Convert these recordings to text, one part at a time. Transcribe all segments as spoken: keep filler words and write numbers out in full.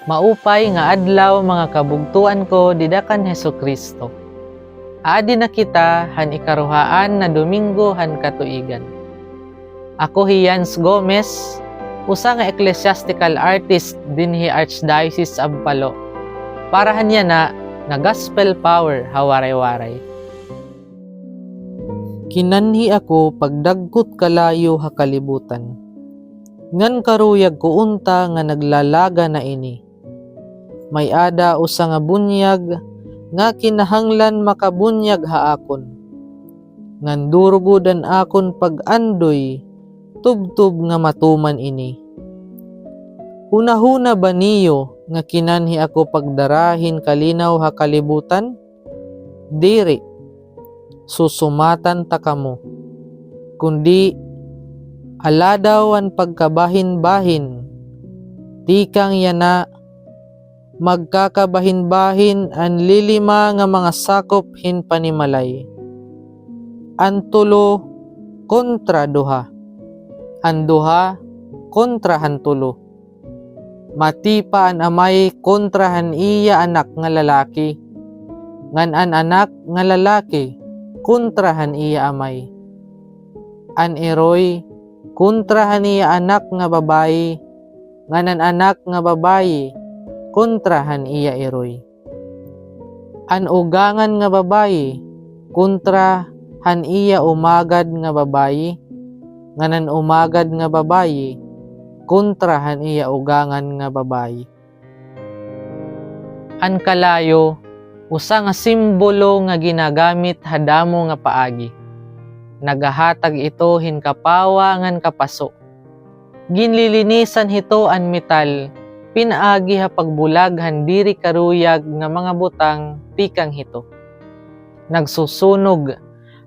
Maupay nga adlaw, mga kabugtoan ko dida kan Jesu-Cristo. Aadi na kita han ikaruhaan na Domingo han katuigan. Ako hi Jans Gomez, usa nga ecclesiastical artist dinhi Archdiocese of Palo, para han yana nga Gospel Power ha Waray-Waray. Kinanhi ako pagdagkot kalayo ha kalibutan, ngan karuyag ko unta nga naglalaga na ini. May-ada usa nga bunyag nga kinahanglan makabunyag ha akon, ngan durugod an akon pag-andoy tubtob nga matuman ini. Hunahuna ba niyo nga kinanhi ako pagdara hin kalinaw ha kalibutan? Diri, susumatan ta kamo. Kundi, aladaw an pagkabahinbahin, tikang yana, magkakabahinbahin an lilima nga mga sakop hin panimalay. An tulo kontra duha, an duha kontra han tulo. Matipa an amay kontra han iya anak nga lalaki, ngan an anak nga lalaki kontra han iya amay. An iroy kontra han iya anak nga babayi, ngan an anak nga babayi kontra han iya iroy. An ugangan nga babayi kontra han iya umagad nga babayi, ngan an umagad nga babayi kontra han iya ugangan nga babayi. An kalayo, usa nga simbolo nga ginagamit ha damo nga paagi. Nagahatag ito hin kapawa ngan kapaso. Ginlilinisan hito an metal pinaagi ha pagbulag han diri karuyag nga mga butang tikang hito. Nagsusunog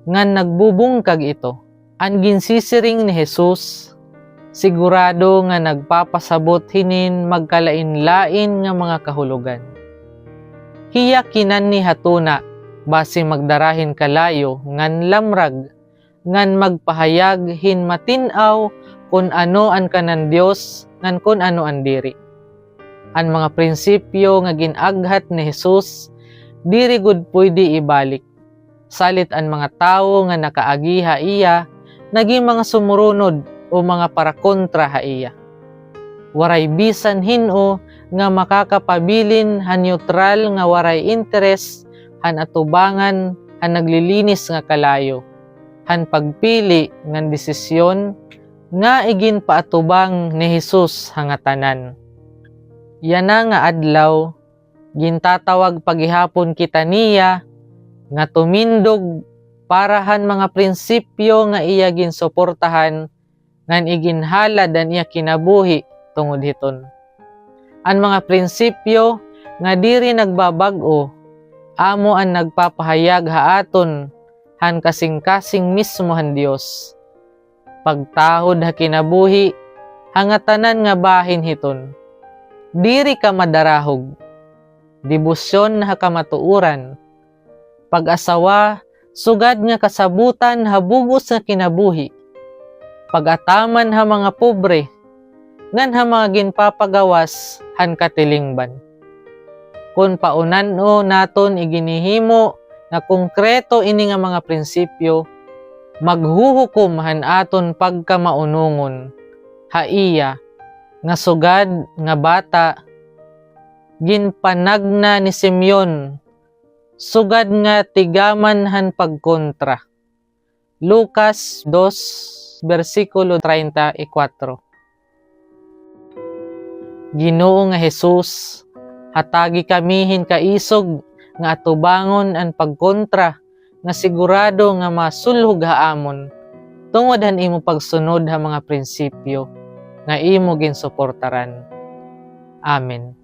ngan nagbubungkag ito. An ginsisiring ni Jesus, sigurado nga nagpapasabot hinin magkalainlain nga mga kahulogan. Hiya kinanhi ha tuna, basi magdara hin kalayo ngan lamrag, ngan magpahayag hin matin-aw kon ano an kanan Dios ngan kon ano an diri. An mga prinsipyo nga gin-aghat ni Jesus, diri gud puyde ibalik. Salit an mga tawo nga nakaagi ha iya, nagin mga sumurunod o mga parakontra ha iya. Waray bisan hin-o nga makakapabilin han neutral nga waray interes han atubangan han naglilinis nga kalayo, han pagpili ngan desisyon nga iginpaatubang ni Jesus ha ngatanan. Yana nga adlaw, gintatawag pa gihapon kita niya nga tumindog para han mga prinsipyo nga iya ginsuportahan ngan iginhalad an iya kinabuhi tungod hiton. An mga prinsipyo nga diri nagbabag-o, amo an nagpapahayag ha aton han kasingkasing mismo han Dios. Pagtahod ha kinabuhi, ha ngatanan nga bahin hiton. Diri ka madarahog. Debosyon ha kamatuoran. Pag-asawa, sugad nga kasabutan ha bug-os nga kinabuhi. Pag-ataman ha mga pobre, ngan ha mga ginpapagawas han katilingban. Kon paunan-o naton iginhihimo nga konkreto ini nga mga prinsipyo, maghuhukom han aton pagkamaunongon ha iya nga sugad nga bata, ginpanagna ni Simeon, sugad nga tigaman han pagkontra. Lucas dos, bersikulo treinta y cuatro. Ginoo nga Jesus, hatagi kami hin kaisog nga atubangon an pagkontra nga sigurado nga masulhog ha amon tungod han imo pagsunod ha mga prinsipyo nga imo ginsuportaran. Amen.